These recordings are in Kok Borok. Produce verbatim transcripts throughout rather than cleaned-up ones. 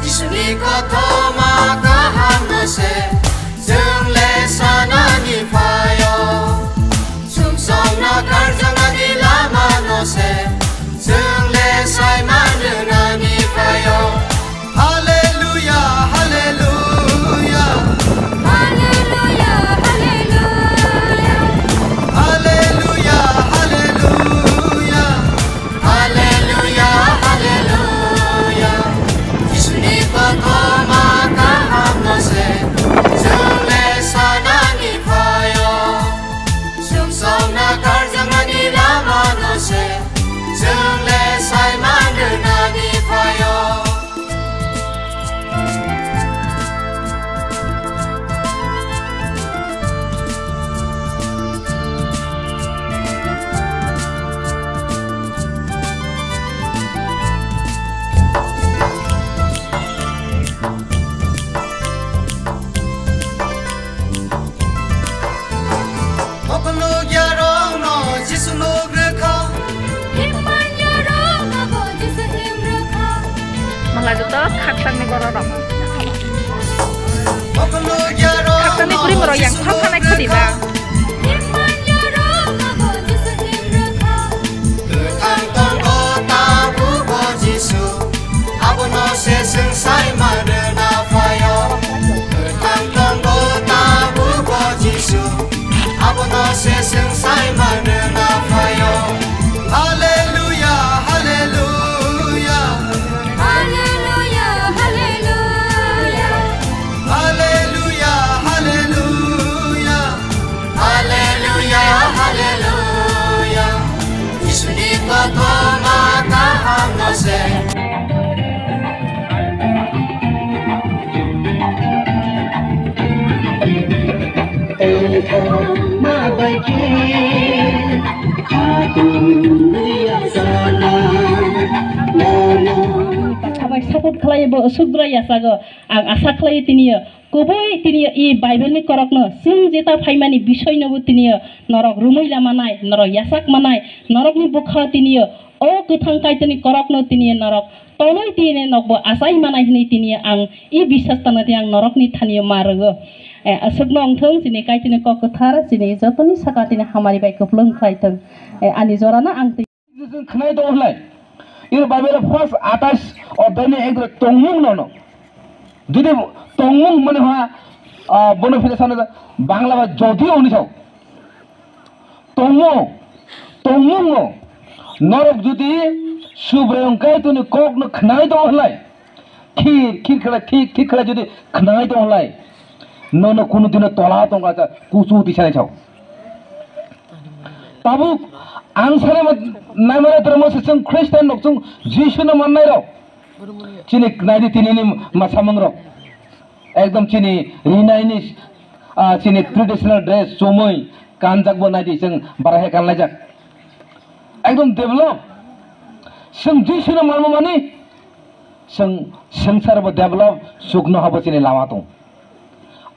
Jisuni kothoma kahamno se, chwng le sanani phaio. Sumsokna karjaknani lamano se, chwng le saiman rwnani phaio. Hallelujah, hallelujah. Hallelujah, hallelujah. Hallelujah, hallelujah. Hallelujah, hallelujah. Jisuni kothoma kahamno se, chwng le sanani phaio. Sumsokna karjaknani lamano se, chwng le saiman rwnani phaio. Bokhorok yarokno Jisu nuk rwkha. Himman yarokno bo Jisu him rwkha. Mangla joto khakchangni bororok. Bokhorok yarokno Khakchangni bwrwi borok yang Jisu phal nuk phanai khodi ba. Rwkha. Himman yarokno bo Jisu him rwkha. Kwthang tongo tabukbo Jisu, abono se chwng saiman rwna phaio. Kwthang tongo tabukbo Jisu, abono se chwng saiman rwna phaio. Hallelujah, hallelujah. Hallelujah, hallelujah. Hallelujah, hallelujah. Hallelujah, hallelujah. Jisuni kothoma kahamno se. Sabai support khlai bo sudra yasago. Ang asa khlai tiniyo. Kubui tini i Bible ni korokno chwng jeta phaimani bisoino bo tini norok rumui lamanai, norok yachak manai, norokni bwkha tini o kwthang Kaitorni korokno tini norok tonwi tini nokbo achai manai hwnwi tini ang i biswas tangna di ang norokni thani ma rwgo. Eh, aswkno wngthung chini Kaitorni kok kwthar chini jotoni saka tini hamari bai kwplwng khlai thung. Eh, ani jorano ang twi- Chwng khwnai tongo hwnlai. Iro Bible first atais odhyayni ek dore tongmung nono. Jodi tongmung mane ha, ah, bono phile sano Bangla ba jodio hwnwi sao. Tongmo, tongmungo norok jodi Subraiyung Kaitorni kokno khwnai tongo hwnlai. Khir, khir khlai, khir, khir khlai jodi khwnai tongo hwnlai. Nono kunu dino tola tongkha sa kuchu tisani sao. Tabuk ang sare ma-, naimani dhormo se chwng Christian rok chwng Jisu no mannai rok. Chini naidi tini ni masamung rok. Ekdom chini rinaini, ah, chini traditional dress chumui kanjak bo naidi chwng bara hai kanlaijak. Ekdom develop. Chwng Jisu no manma mani chwng swngchar bo develop, sukno habo chini lama tong.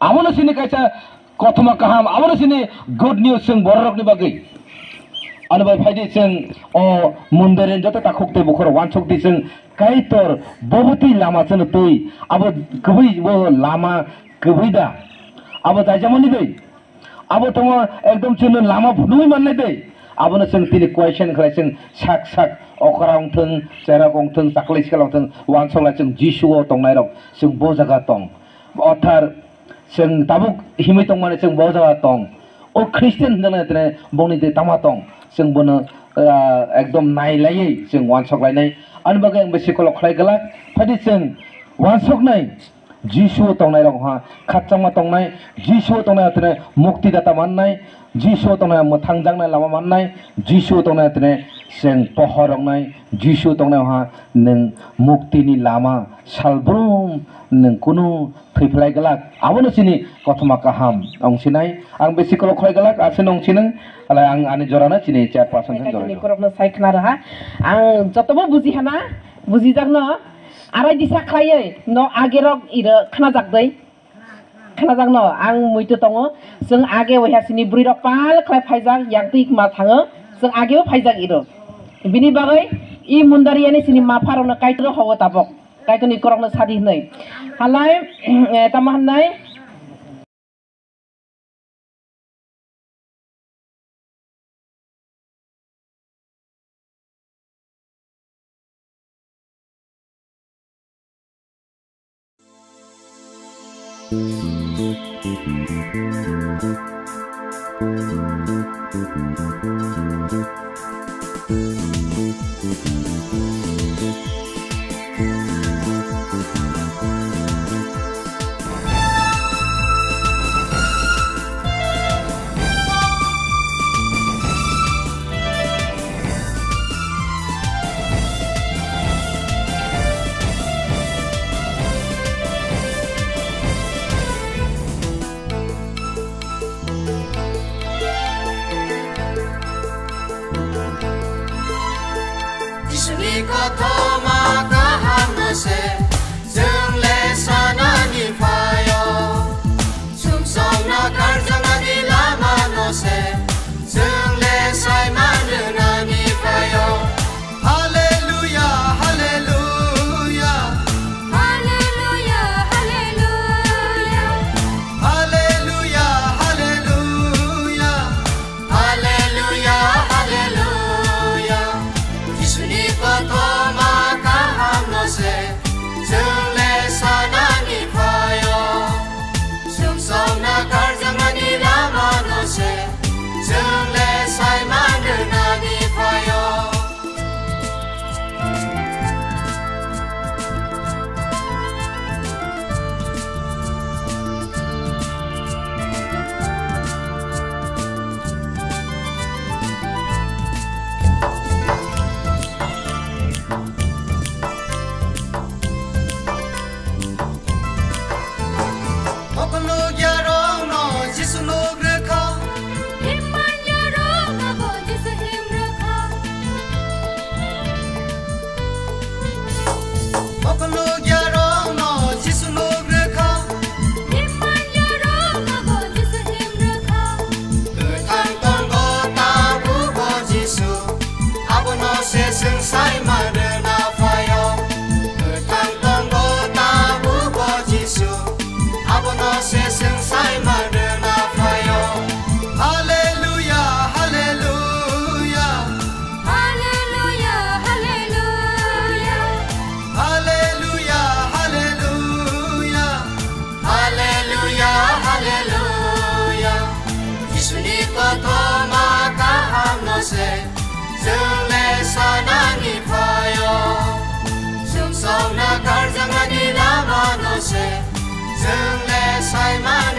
Abono chini kaisa kothoma kaham, abono chini good news chwng bororokni bagwi. Ani bai phaidi chwng o mondirini joto takhuk tei bukhuk rok wansuk di chwng Kaitor bobo twi lama chwngno twi, abo kwbwi bo lama kwbwi da? Abo jaijamani bai? Abo tongo ekdom chwngno lama phunugwi mannai bai? Abono chwng tini question khlai chwng sak sak okra wngthwng, cherok wngthwng, chaklai sikla wngthwng, wansok lai chwng Jisu o tongnai rok chwng bo jaga tong. Othar Chwng tabuk himwi tongmani chwng bo jaga tong. O Christian hwnjaknai tene bongni de tama tong. Chwng bono, ah, ekdom nailaiwi chwng wansok lainai. Ani bagwi ang bisi kolok khlai glak. Phaidi chwng wansoknai. Jisu tongnai rok ha khakchangma tongnai, Jisu tongnai tene mukti data mannai, Jisu tongnai mwthangjaknai lama mannai, Jisu tongnai tene chwng pohor roknai, Jisu tongnai ha nwng mukti ni lama salbrum nwng kunu thwi phlai glak. Abono chini kothoma kaham wng sinai. Ang bisi kolok khlai glak, aswk wng sinang, alai ang ani jorano chini chairperson se Kaitorni joraido. Borokno sai khna rwha. Ang jotobo buji hana, bujijakno arai disa khlaiwi no agerok iro khnajak dei. Khnajakno ang muitu tongo. Chwng age waiha sini bwrwi rok pal khlai phaijak, yang twi ma thango. Chwng ageo phaijak iro. Bini bagwi i Mundaria ni sini mapha rokno Kaitor howo tabok. Kaitorni korokno sadi hwnwi. Halai, eh, tamo hwnwi. Jisuni kothoma kaham no se, chwng le sanani phaio. Sumsokno karjaknani lama no se, chwng le saiman rwnani phaio. Hallelujah, hallelujah. Hallelujah, hallelujah. Hallelujah, hallelujah. Hallelujah, hallelujah. Jisuni kothoma kaham no se, chwng le sanani phaio. Sumsokno karjaknani lama no se, chwng le saiman rwnani phaio. Mokol nukya rokno Jisu nuk rwkha. Him manya rokno bo Jisu him rwkha. Mokol nukya rokno Jisu nuk rwkha. Him manya rokno bo Jisu him rwkha. Kwthang tongo tabukbo Jisu, abono se chwng saiman rwna phaio. Kwthang tongo tabukbo Jisu, abono se chwng saiman rwna phaio. Hallelujah, hallelujah. Hallelujah, hallelujah. Hallelujah, hallelujah. Hallelujah, hallelujah. Jisuni kothoma kaham no se, chwng le sanani phaio. Sumsokno karjaknani lama no se, chwng le saiman